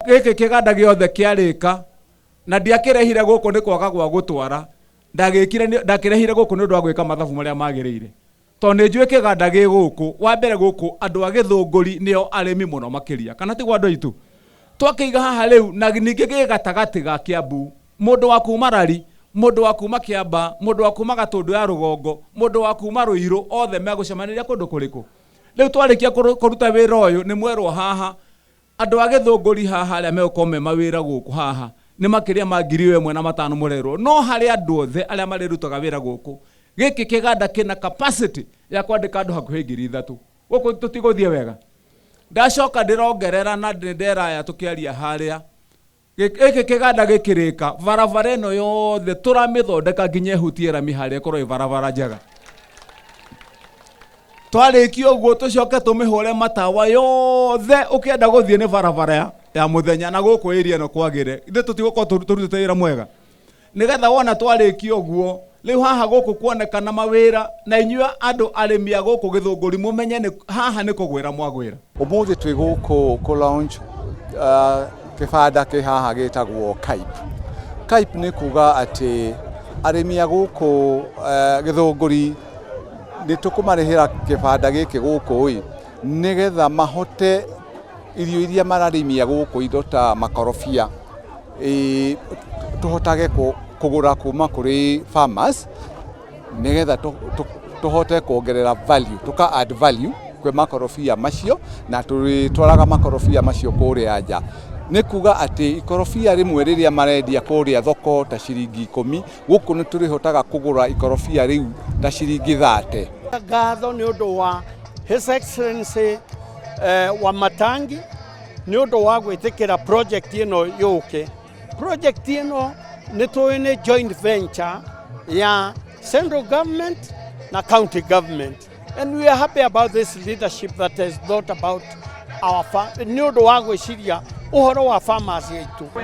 Gĩkĩ kĩganda gĩothe kĩarĩka na ndiakĩrehire gũkũ nĩ kwaga gwa gũtwara. Ndagĩkire, ndakĩrehire gũkũ nĩ ũndũ wa gwĩka mathabu marĩa magĩrĩire, tondũ nĩ njũĩ kĩganda gĩ gũkũ. Wa mbere, gũkũ andũ a Gĩthũngũri nĩo arĩmi mũno makĩria, kana tiguo andũ aitũ? Twakĩiga haha rĩu na ningĩ gĩ gatagatĩ ga Kiambu. Mũndũ wa kuma Rari, mũndũ wa kuma Kĩamba, mũndũ wa kuma Gatũndũ ya rũgongo, mũndũ wa kuma Rũirũ, othe megũcemanĩria kũndũ kũrĩkũ? Rĩu twarĩkia kũruta wĩra ũyũ, nĩ mwerwo haha andũ a Gĩthũngũri haha arĩa megũkorwo me mawĩra gũkũ haha nĩ makĩria ma 1,500 mũrerwo. No harĩ andũ othe arĩa marĩrutaga wĩra gũkũ, gĩkĩ kĩganda kĩna capacity ya kwandĩka andũ hakuhĩ 3,000 gũkũ. Tũtigũthiĩ wega. Ndacoka ndĩrongerera na ndĩndera aya tũkĩaria harĩa, gĩkĩ kĩganda gĩkĩrĩka, barabara ĩno yothe tũramĩthondeka nginya ĩhutie rami harĩa, ĩkorwo ĩ barabara njega. Twarĩkia ũguo, tũcoke tũmĩhũre matawa yothe, ũkĩenda gũthiĩ nĩ barabara ya mũthenya na gũkũ area ĩno kwagĩre. Ithuĩ tũtigũkorwo tũrutĩte wĩra mwega nĩgetha wona twarĩkia ũguo, rĩu haha gũkũ kuonekana mawĩra, na inyuĩ andũ arĩmi a gũkũ Gĩthũngũri mũmenye nĩ haha nĩ kũgwĩra mwagwĩra. Ũmũthĩ twĩ gũkũ kũ launch kĩbanda kĩ haha gĩtagwo KAIP. KAIP nĩ kuga atĩ arĩmi a gũkũ Gĩthũngũri nĩ tũkũmarĩhĩra kĩbanda gĩkĩ gũkũ ĩ, nĩgetha mahote irio iria mararĩmia gũkũ, indo ta makorobia ĩ, tũhotage kũgũra kuma kũrĩ farmers nĩgetha tũhote kuongerera value, tuka add value kwĩ makorobia macio, na tũrĩtwaraga makorobia macio kũrĩa nja. Nĩ kuga atĩ ikorobia rĩmwe rĩrĩa marendia kũrĩa thoko ta ciringi 10, gũkũ nĩ tũrĩhotaga kũgũra ikorobia rĩu ta ciringi 30. Ngatho nĩ ũndũ wa His Excellency Wamatangi nĩ ũndũ wa gwĩtĩkĩra project ĩno yũke. Project ĩno nĩ tũĩ nĩ joint venture ya central government na county government, and we are happy about this leadership that has thought about our nĩ ũndũ wa gwĩciria ũhoro wa farmers aitũ.